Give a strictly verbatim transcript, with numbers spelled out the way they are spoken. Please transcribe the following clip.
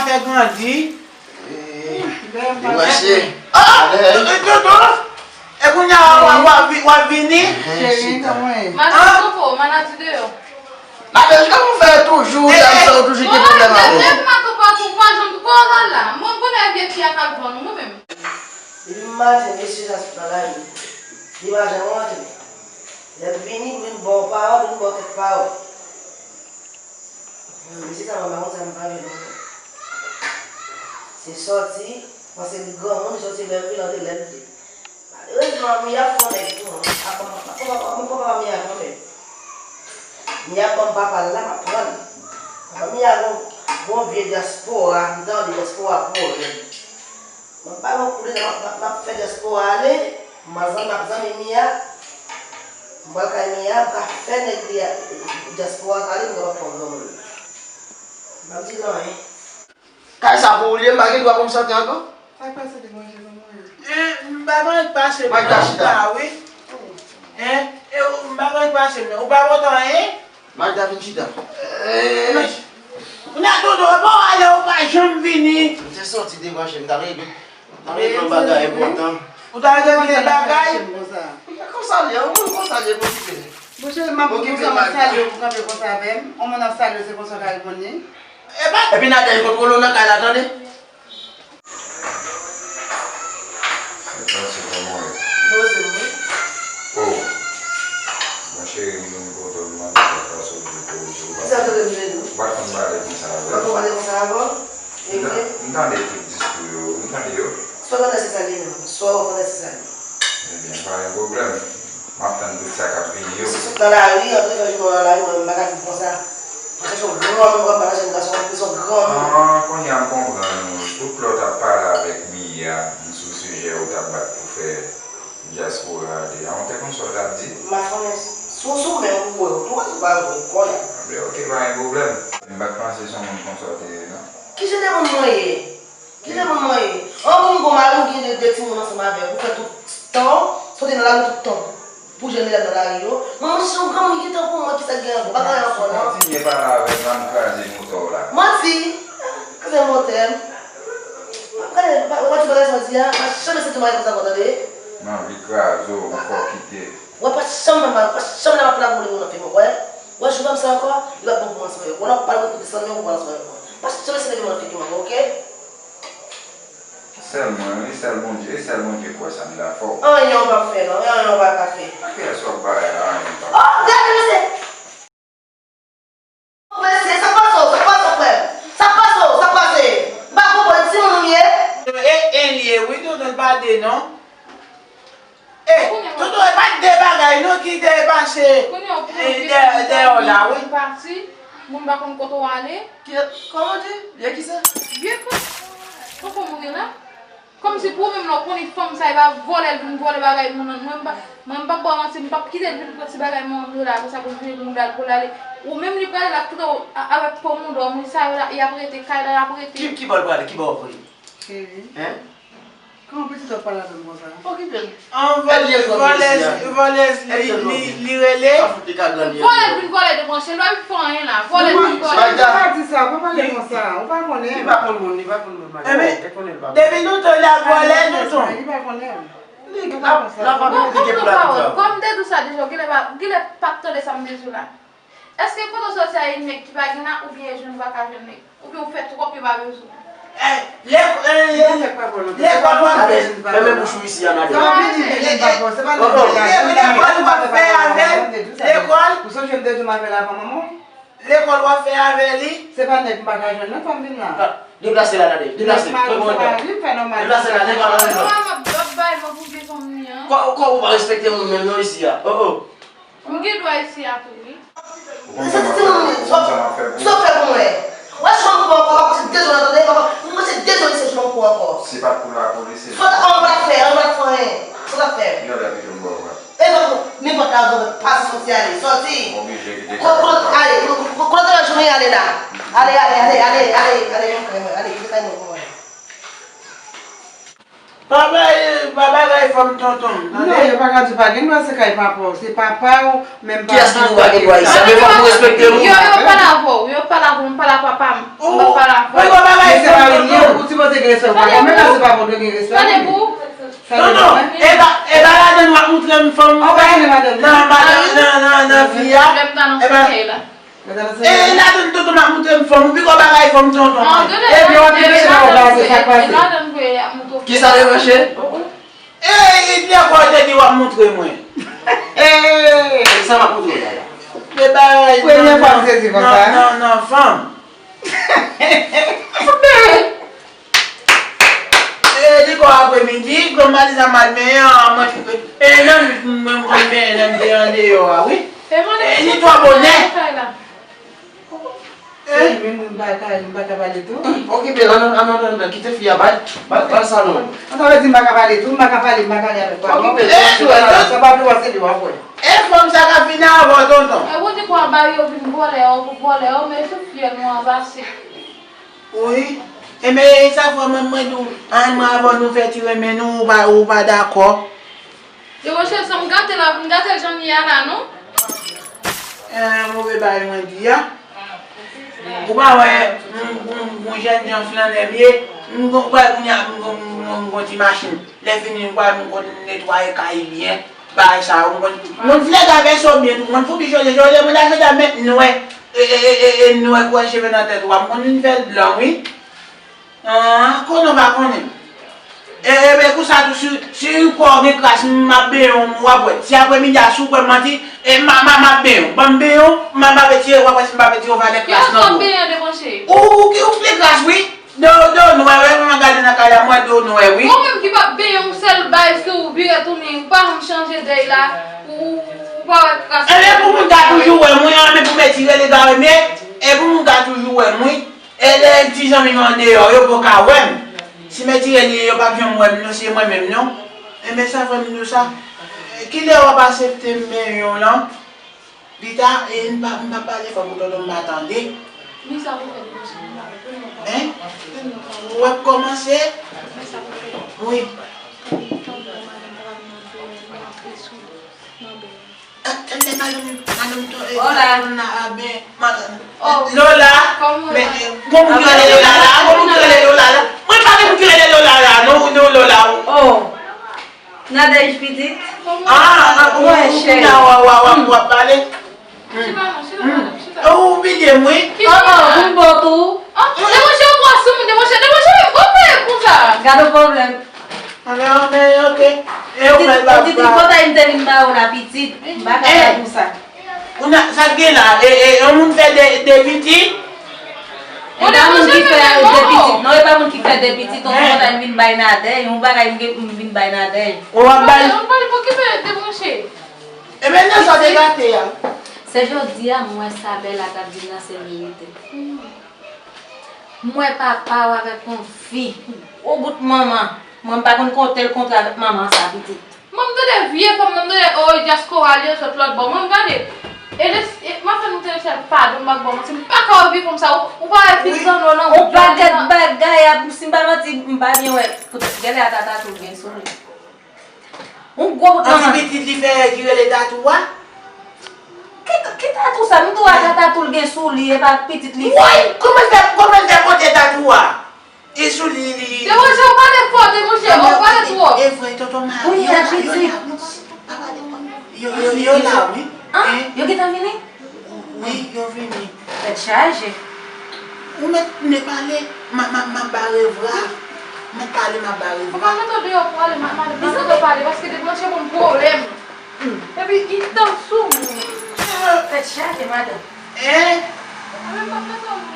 Fè grandi. Debranche. Ah! Dodo! E kounye a w ap vini? Cheri, kòman e? Madanm Koko, maladi deyò. Madanm, jan w fè toujou, dam sa ou toujou gen pwoblèm avè w. Mwen pa janm kò la la. Mwen konnen vye fi a k ap vann ou, mwen menm. Depi maten, mesye sa sot nan lari. Li pa janm rantre. Lè l vini, pou vin ba w pawòl, vin ba w kèk pawòl. Mesye sa, mwen pa konn sa m pa vle non. Se sòti, panse li granmoun, li sòti lè l vle, antre lè l vle. Malerezman, Mia fè yon nèg tou, non. Apa, apa, apa, apa, apa, Mia kanmenm. Mia ban m papa l la, m ap pran l. Papa Mia gon, gon vye dyaspora, m tande dyaspora pwoblèm. M ap ba l yon kout de, m ap, m ap, m ap fè dyaspora ale, m ap zanmi, m ap zanmi Mia, m pral kay Mia, m ka fè nèg li a, dyaspora sa ale, m kapab pran granmoun. M ap di l anyen. Kay sa pou ou li ye, m pa gen dwa pou m sòti ankò? Sa k pase, Debranche, kòman w ye? Eh, m pa gen anyen k pase m non, wi. Hein? E ou, m pa gen anyen k pase m non. Ou pa kontan, hein? Magda, vin chita. Eh. Kounye a, Dodo, bon, ale, ou pa janm vini. M te sòti Debranche, m t al regle, m t al regle yon bagay enpòtan. Ou t al regle yon bagay? Konsa li ye, yon moun konsa li ye, pou okipe li. Monchè, m ap di konsa, m ap salye w pou kanpe konsa avè m. Yon moun ap salye w, se konsa w ka reponn li. Epi Nadège kontwole w nan kay la, tande. Mwen pase kòman w ye? Poze m wi. Oh. Mon cheri, m vin kote w, m mande w pase w di poze w. Kisa w te vle m di w? Ou pa t konn pale konsa avè m. Ou pa t konn pale konsa avè w? Ebyen. M tande tout diskou yo, m tande yo. Sa w tande se sa li menm. Sa w tande se sa li. Ebyen, pa gen pwoblèm. M ap tann tout sa k ap vini yo. Misye sot nan lari, antre fè jounen nan lari, mwen menm m pa ka viv konsa. Mwen chèche yon granmoun pou m pa nan jèn gason, mwen bezwen yon granmoun. Ah, kounye a m konprann ou. Tout lè w t ap pale avèk Mia, m sou sijè ou t ap bat pou fè dyaspora ale a, ou te konn sa w t ap di? M pa konnen. Si w sou men ou wè, ou wè, ou pa wè, ou konnen. Anben, oke, pa gen pwoblèm. M pa t panse se yon moun konsa w te ye, non. Ki jan de moun mwen ye? Ki jan moun mwen ye? An pou m gon mari, m gen de, de timoun ansanm avè w, ou fè tout tan w, soti nan lari tout tan w. Pou jwenn medam nan lari yo. Mwen, mwen se yon granmoun ki tankou mwen, kisa k gen ankò? Pa gen anyen ankò, non. Si w kontinye pale avè m la, m kraze motò w la. Manti! Kraze motò m. Pa kraze, pa, pa di bagay sa w di a, pa janm eseye di yon bagay konsa ankò, tande? M anvi kraze w, m fè w kite. Wè, pa janm fè m mal, pa janm lè m ap pale ak moun, moun nan fè m, wè. Wè, jou w fè m sa ankò, li p ap bon pou mwen ansanm avè w. Wè, lè w ap pale, mwen kote san yo, w pale ansanm avè mwen. Pa janm eseye di moun nan figi m ankò, oke? Sèl mwen, wi, sèl Bondye, e sèl Bondye k wè sa m la fè w. Anyen w p ap fè, non, anyen w pa ka fè. Kiyès w ap pale la, anyen w p ap fè. Oh, gade, mesye! Mesye, sa k pase w, sa k pase w, frè m? Sa k pase w, sa k pase? M pa konprann, timoun ou ye? E, e, li ye, wi, tonton, l pa de, non. E, tonton, e pa de bagay, non, ki de pase, e, dèyè w la, wi. Moun pa konn kote w ale. Ki, kòman w di? Vye kisa? Vye kò. Kòkò mouri la. Kòmsi pou ou menm la, ou konnen fanm sa, e pa vòlè l vin vòlè bagay moun nan. Mwen, m pa, mwen, m p ap ba w manti, m p ap kite l vin pran ti bagay manman m yo la, apre sa pou l vini pou l al, pou l ale. Ou menm li prale la, tout a, a, avèk po mouda w, moun sa yo la, y ap rete, kay la, y ap rete. Ki, ki bò l prale, ki bò w ap voye? Cheri. Hein? Kòman pitit w ap pale avè m konsa? Okipe l. An vòlèz, vòlèz li, li, li rele. Vòlè vin vòlè de mwen, se lwa li fè anyen la. Vòlè vin vòlè. Magda. Ou pa di sa, ou pa pale konsa. Ou pa konnen. Li pa konn moun, li pa konn moun, Magda. Depi nou te la vòlè, nou tonbe. Li pa konnen. Li pa konsa. Bon, bon, bon, pawòl. Kòm m te di w sa deja, ou genlè pa, genlè pa t tande sa m te di w la. Èske kote w sòti a, e nèg ki pa gen la, oubyen e jwenn ou pa ka jwenn nèg? Oubyen ou fè twòp, yo pa bezwen w? Eh, lè, eh, lekòl w ap fè. Fèmen bouch ou isi a, Nadège. Lekòl w ap fè avè l, lekòl. Ou sonje m te di m avè l avan manman w? Lekòl w ap fè avè li? Se pa nèg m pa ka jwenn, non, fò m vin la. Deplase la, Nadège, deplase. Deplase la, lekòl w ap fè. Mwen, m ap bay mwen pou vye fanm li an. Kò, kò ou pa respekte moun menm non isi a. Oh, oh. M gen dwa isi a tou, wi. Ou konn sa m ap fè pou ou? Sa w fè pou mwen? Wè, si w ap pran ankò, m ap pase de zòn nan, tande, papa. M pase de zòn isi, si w ap pran ankò. Si pa t pou lapolis, se... Sa w t ap fè? An, pa t fè anyen. Sa w t ap fè? Yon lè pito m ba w, wè. E pa pou nenpòt lajan, pase, sòti, ale, sòti. M oblije kite kay la. Kote, ale, kote, kote, kote jounen ale la. Ale, ale, ale, ale, ale, ale, ale, kite kay mwen, ale. Pa bay, pa bagay fanm tonton, tande? Non, yo pa ka di pa gen dwa se kay papa w, se papa w, menm papa w. Kiyès ki di w pa gen dwa isit? Men fòk ou respekte nou. Yo, yo pale avè w, yo pale avè w, m pale a papa m, m pa pale avè w. Ou pa bagay fanm tonton. Ou sipoze gen respè pou papa w, menm lè se papa w dwe gen respè pou li. Tonton, e pa, e pa ladan w ap moutre m fanm ou fè? Nan, nan, nan, nan, nan vi a? E pa. E ladan tonton m ap moutre m fanm ou, piko bagay fanm tonton. Epi w ap mete nan w blaze, sa k pase? Kisa te branche? E, e, lè w te di w ap moutre mwen. E sa m ap moutre w la la. Se bagay. Premye fwa m sezi konsa. Nan, nan, nan fanm. E, li kò apremidi, granmadi sa mal benyen an, mwen, e, nan nwit, mwen, mwen konn benyen lè m te andeyò a, wi. E, li twò bonè. E, men m pa ka, m pa ka pale tou. Okipe l, ann, ann, ann, ann, kite fi a, bay, bay, bay salon. Sa vle di m pa ka pale tou, m pa ka pale, m pa ka pale avèk papa. Okipe l, sa pa vle wè se li w ap wè. E fanm sa ka fini avè w, tonton. E, ou di kwa ba yo vin vòlè, yo vòlè, yo, men sou fyèl nou an pase. Wi. Enben, e sa fè mwen, mwen di w, ann mwen avè w nou fè ti renmen nou, ou pa, ou pa dakò. Debouche, sa m gate la, m gate l jan l ye a la, non? Eh, move bagay mwen di a. Ou pa wè, m, m, m, jèn jan flannè m ye, m gon, wè, kounye a, m gon, m gon, m gon ti machin. Lè fini, m wè, m konn netwaye kay byen. Bagay sa yo, m konn, moun flè gade sou byen tou, moun foubi jole, jole, moun achte dam met nwè, e, e, e, e, e, nwè kwè cheve nan tèt ou a, m konn vin fè l blan, wi. An, konnen w pa konnen. E, e, e, konsa tou, si, si kò w gen kras, m ap benyen w, w ap wè. Si apremidi a, si w kwè m manti, e, m a, m a, m ap benyen w. Ban m benyen w, m a, m ap etire, w ap wè si m p ap etire w valè kras nan do w. Ou, ou, ou, ou gen kras, wi. Do, do nwè, wè, mwen gade nan kay la, mwen do nwè, wi. Ou menm ki p ap benyen yon sèl bay, si w vire tounen, ou pa janm chanje dèy la, ou, ou pa wè kras. Enben, pou moun ka toujou wè m, wi, enben pou m etire l egare m ye, e pou moun ka toujou wè m, wi. E lè ti zanmi m andeyò, yo poko ka wè m. Si m etire l ye, yo p ap janm wè m, non, se mwen menm, non. Enben, sa fè m di w sa. Kilè w ap asepte m benyen w lan? Pita, e, m pa, m pa pale fò pou tonton m pa tande. Men sa pou fè depanse, m pa wè pou nou pa. Hein? Pou nou pa wè. W ap kòmanse? Men sa pou fè. Wi. Tann, tann, tann, madanm, madanm, to, e, hola. Madanm, madanm, oh. Lola. Comment? Men, e, gon moun ki rele Lola la, gon moun ki rele Lola la. Mwen pa gen moun ki rele Lola la, non, non, Lola, oh. Oh. Nadège pitit. Ah, ah, ou, mwen, ou, cheri. Ou, w, w, w, w ap pale. Hmm. Chita non, chita, hmm, madanm, chita. Ou, ou pilye m, wi. Oh, oh, ou bon tou. Ah, debouche, ou pran sou moun, debouche, debouche, ou fè konsa. Gade yon pwoblèm. Anben, anben, ok. E ou fè l pa. Pitit, pitit, konsa m te vin ba ou la, pitit. M pa ka fè konsa. Ou nan, sa k gen la? E, e, yon moun fè de, de pitit? E pa moun ki fè de pitit, non, e pa moun ki fè de pitit, yon bagay m vin bay Nadège, yon bagay m gen pou m vin bay Nadège. Ou ap bay? Ann pale, pale, pale, pokipè, debranche. Enben, nan sa w te gate a. Se jodi a, m wè sa Bella t ap di m nan se verite. M wè papa w avèk yon fi. Gwo bout manman. Mwen m pa konn konte l kontre avèk manman sa pitit. Mwen m tande vye fanm nan, m tande, oh, dyaspora li yo sot lòt bò. Mwen m gade. E lè, e, m ap fè nou te chèl padon, m pa k ba w manti. M pa ka wè vye fanm sa, ou, ou pa wè fil zanno nan. Yon pakèt bagay ap, si m pa manti, m pa byen wè. Poutèt, gade a tata tou gen sou li. Yon gwo bout manman. Anti pitit li fè ki rele Tatou a? Ki, ki tatou sa? M tou wè tatou l gen sou li, e pa pitit li fè. Woy! Kòman l fè, kòman l fè pote tatou a? E sou li, li. Debranche, ou pale fò, debranche, ou pale twòp. E vre, tonton Mari, yo la, yo la, wi. An? Yo gentan vini? Wi, yo vini. Tèt chaje. Ou mèt ne pale, m a, m a, m a bare vra. Mèt pale, m a bare vra. Ou pa mete w deyò pou ale, ma, ma, pa mete w pale, paske debranche bon pwoblèm. Epi, li tan sou moun. Tèt chaje, madanm. Hein? Mwen, m pa mete w